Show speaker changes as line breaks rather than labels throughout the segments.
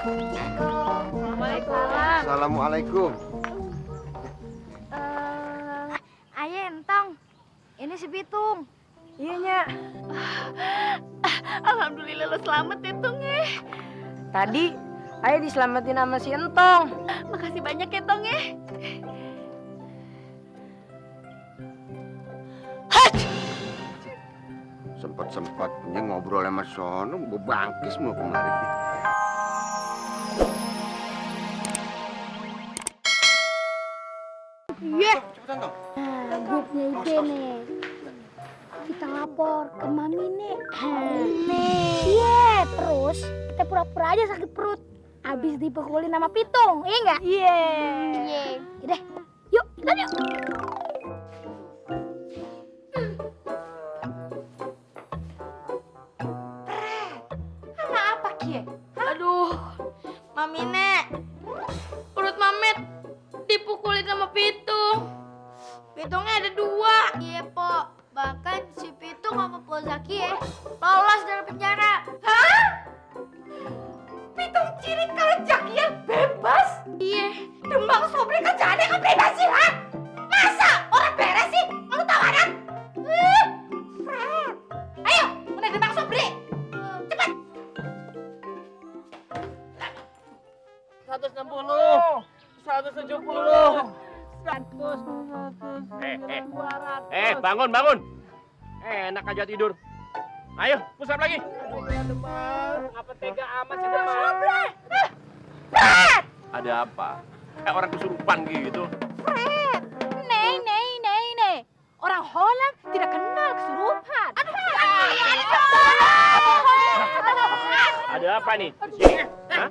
Waalaikumsalam.
Assalamualaikum.
Ayo entong, ini si Pitung.
Iya, Nya.
Alhamdulillah lo selamat ya, Tung ya.
Tadi Ayah diselamatin sama si Entong.
Makasih banyak ya, Tong ya.
Sempat-sempatnya ngobrol sama sono, bebangkis mulu kemarin.
Iya.
Cepetan dong.
Nah, gue punya ide nih. Kita lapor ke Mami nih. Iya, terus kita pura-pura aja sakit perut. Abis dipukulin sama Pitung, iya nggak?
Iya.
Iya. Udah, yuk kita yuk.
Apa Kie? Aduh, Mami Nek. Perut Mamet dipukulin sama Pitung. Pitungnya ada 2.
Iya, Po. Bahkan si Pitung sama Po Zaki ya lolos dari penjara.
Hah? Pitung cilik kalau Jakia bebas? Iya. Demang Sobri kerjaannya kan bebas sih, ha? Masa orang beres sih? Lu tawanan? Fred. Ayo, udah Demang Sobri. Cepat.
160, 170, 100, bangun. Enak aja tidur. Ayo, pusat lagi. Apa tega amat sih, Demang? Ada apa? Kayak orang kesurupan gitu.
Fred. Nei. Orang Holland tidak kenal kesurupan.
Ada apa nih? Sini. Hah?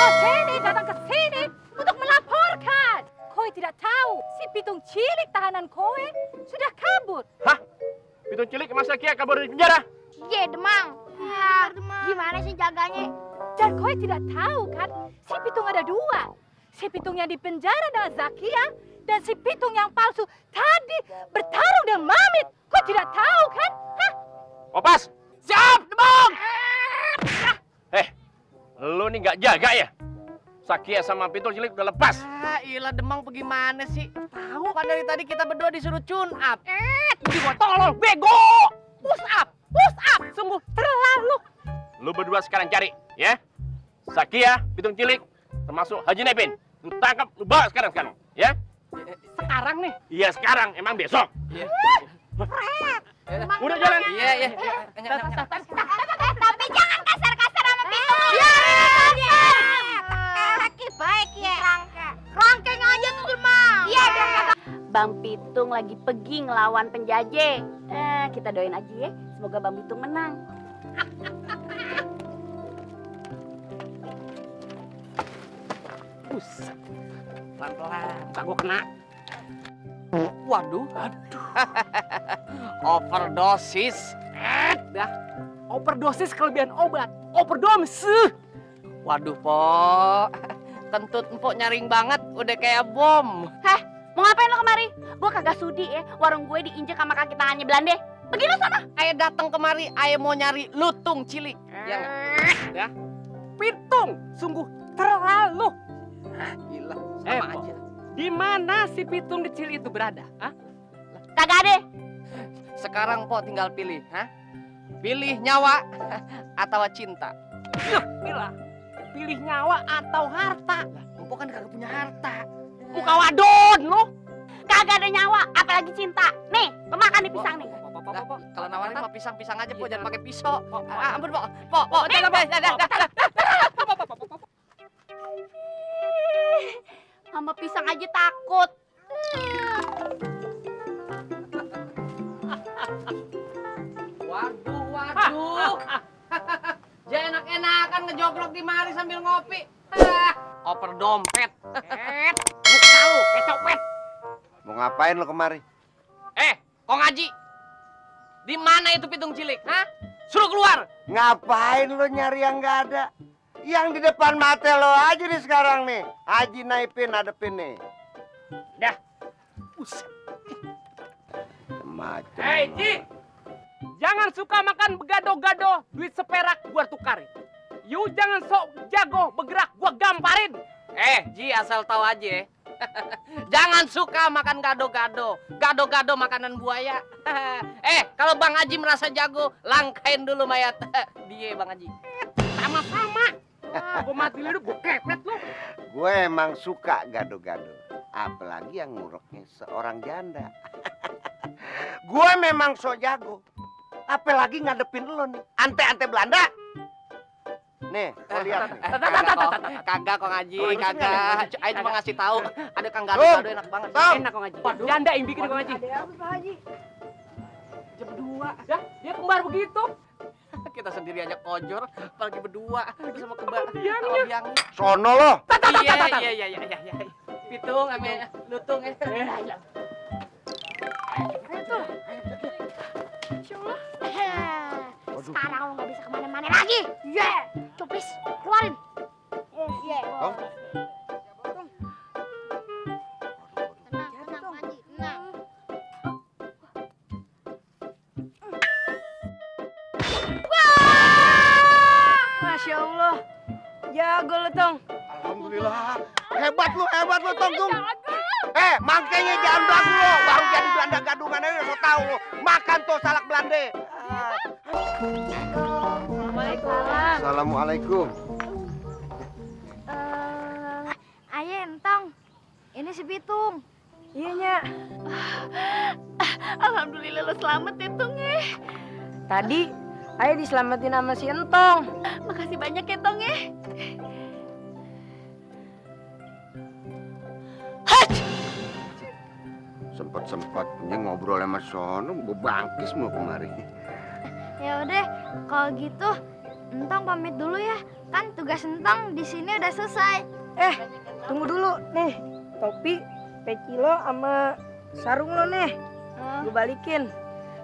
Sini datang ke sini untuk melaporkan. Koi tidak tahu si Pitung cilik tahanan Koi sudah kabur.
Hah? Pitung cilik masa Kia kabur dari penjara?
Iya, Demang. Ya, gimana sih jaganya?
Dan Koi tidak tahu kan, si Pitung ada 2. Si Pitung yang di penjara dengan Zakia dan si Pitung yang palsu tadi bertarung dengan Mamit. Koi tidak tahu kan? Hah?
Opas! Siap, Demang! Lu nih nggak jaga ya? Sakia sama Pitung cilik udah lepas.
Ilah Demang bagaimana sih? Tahu kan dari tadi kita berdua disuruh tune up.
Gua tolol, bego!
Push up, sungguh terlalu.
Lu berdua sekarang cari, ya? Sakia, Pitung cilik, termasuk Haji Nepin. Lu tangkap, lu bawa sekarang, ya?
Sekarang nih.
Iya sekarang, emang besok.
Iya.
Udah jalan.
Iya.
Tapi jangan kasar-kasar sama Pitung. Iya. Laki baik ya. Rangkeng aja tuh, Demang. Iya,
Bang Pitung lagi pergi ngelawan penjajah. Kita doain aja ya, semoga Bang Pitung menang.
Buset. Pelan-pelan, tak gua kena. Waduh. Overdosis.
Dah. Overdosis kelebihan obat. Overdose.
Waduh, Po. Kentut empuk nyaring banget, udah kayak bom.
Mau ngapain lo kemari? Gua kagak sudi ya, warung gue diinjek sama kaki tangannya Belanda. Pergi lo sana.
Ayah datang kemari, ayah mau nyari lutung cilik. Ya nggak? Ya.
Pitung, sungguh terlalu.
Gila, sama
Po.
aja.
Di mana si Pitung kecil itu berada? Hah?
Kagak deh.
Sekarang Po tinggal pilih, Pilih nyawa atau cinta.
Gila. Pilih nyawa atau harta?
Empok kan kagak punya harta.
Muka wadon lo.
Kagak ada nyawa, apalagi cinta. Nih, lo makan nih pisang nih.
Dah, kalau nawarin mah pisang-pisang aja, Po, jangan pakai pisau.
Po.
Ampun, Po.
Sama pisang aja takut.
Waduh. Jangan enak-enakan ngejogrok di mari sambil ngopi. Oper dompet.
Muka lu kayak copet.
Mau ngapain lo kemari?
Kong Haji. Di mana itu Pitung cilik, Suruh keluar.
Ngapain lo nyari yang nggak ada? Yang di depan mata lo aja nih sekarang nih. Haji Naipin hadepin nih.
Dah.
Buset. Macam.
Ji. Jangan suka makan begado-gado, duit seperak gua tukarin.
You jangan sok jago bergerak, gua gamparin. Ji, asal tahu aja. Jangan suka makan gado-gado. Gado-gado makanan buaya. Kalau Bang Haji merasa jago, langkain dulu mayat dia, Bang Haji. Sama-sama. Gua mati lu, gua kepet lu.
Gue emang suka gado-gado. Apalagi yang nguruknya seorang janda. Gue memang so jago. Apalagi ngadepin lo nih. Ante-ante Belanda. Nih, kau lihat nih.
Kagak Kong Haji, kagak. Ayo cuma ngasih tahu, ada Kang
Tom,
gado-gado enak banget.
Tom.
Enak Kong Haji. Janda yang bikin Kong Haji.
Ada apa Pak Haji?
Jam berdua. Ya, dia kembar begitu. Kita sendiri aja kojor, apalagi berdua sama kembar. Biangnya.
Sono lo.
Iya. Pitung ame lutung ya.
Sekarang lo nggak bisa kemana-mana lagi. Cuplis, keluarin.
Tom.
Tenang, Haji, tenang.
Masya Allah. Jago lo, Tong.
Alhamdulillah. Hebat lu, Tong. Makanya jangan belagu lo. Baru jadi Belanda gadungan aja so tau lo. Makan tuh salak Belanda.
Waalaikumsalam.
Assalamualaikum.
Aye, Entong. Ini si Pitung.
Iya, Nya.
Alhamdulillah lo selamat ya, Tung ya.
Tadi Ayah diselamatin sama si Entong.
Makasih banyak ya, Tong ya.
Sempet-sempetnya ngobrol sama Sono, bebangkis mau kemari.
Ya udah, kalau gitu Entong pamit dulu ya. Kan tugas Entong di sini udah selesai.
Tunggu dulu. Nih, topi, peci lo sama sarung lo nih. Gue balikin.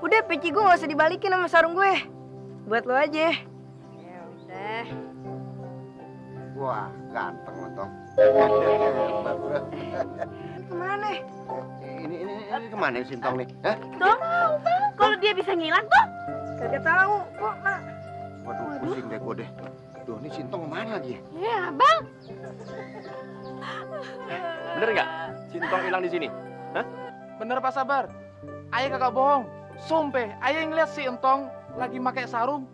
Udah, peci gue gak usah dibalikin sama sarung gue. Buat lo aja.
Ya udah.
Wah, ganteng lo, Tong.
Kemana?
Ini kemana si Tong nih? Hah?
Tong, kalau dia bisa ngilang tuh.
Kagak tahu kok, Mak.
Waduh, pusing deh gue deh. Duh, ini Sintong kemana dia?
Ya, Bang.
Bener nggak? Sintong hilang di sini.
Bener Pak Sabar, ayah kagak bohong. Sumpah, ayah ngeliat si Entong lagi pakai sarung,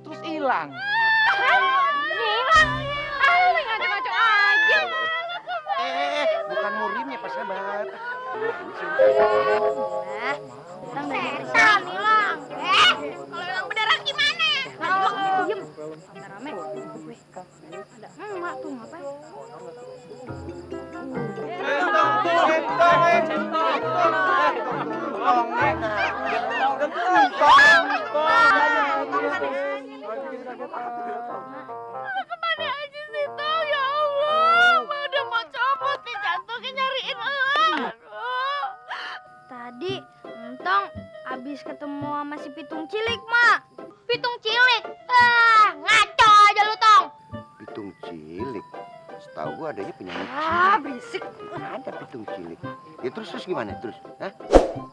terus hilang.
Hilang. Lu ngaco-ngaco aja.
Bukan murimnya Pak Sabar.
Entong dari setan hilang. Kalau hilang beneran gimana? Diem. Rame. Ada emak tuh ngapain?
Kemana aja sih, Tong? Ya Allah, Mak udah mau copot nih jantungnya nyariin lo. Aduh.
Tadi Entong abis ketemu sama si Pitung Cilik, Mak. Pitung Cilik? Ngaco aja lu, Tong.
Pitung Cilik. Setahu gua adanya penyanyi
Berisik.
Ada Pitung Cilik. Ya terus gimana terus? Hah?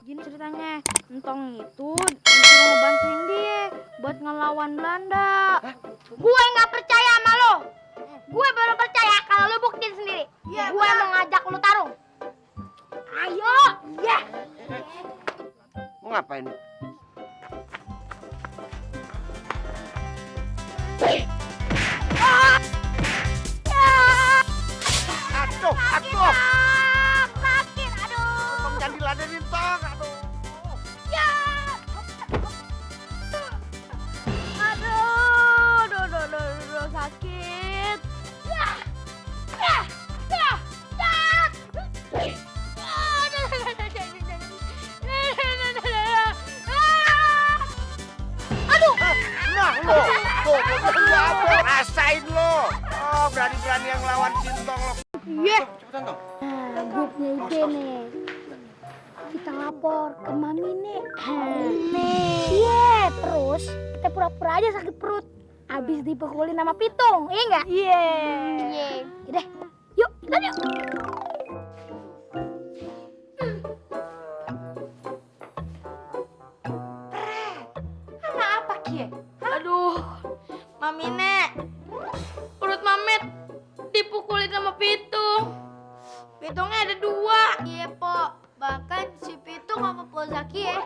Gini ceritanya, Entong itu disuruh ngebantuin dia buat ngelawan Belanda. Gue nggak percaya sama lo. Gue baru percaya kalau lo buktiin sendiri. Gue mau ngajak lo tarung. Ayo, ya.
Mau ngapain? Aduh.
Sakit, aduh.
Tong jangan diladenin, Tong. Aduh.
Ya. Aduh, sakit. Ya. Aduh.
Nah, lo. Tuh, rasain lo. Oh, berani-berani yang lawan Sintong lo.
Iya.
Cepetan, Tong.
Gue punya ide nih. Kita lapor ke Mami nih. Iya, terus kita pura-pura aja sakit perut. Abis dipukulin sama Pitung, iya nggak? Iya. Udah, yuk, kita yuk.
Aduh, Mami Nek.
Pitung. Pitungnya ada 2. Iya, Po. Bahkan si Pitung sama Po Zaki ya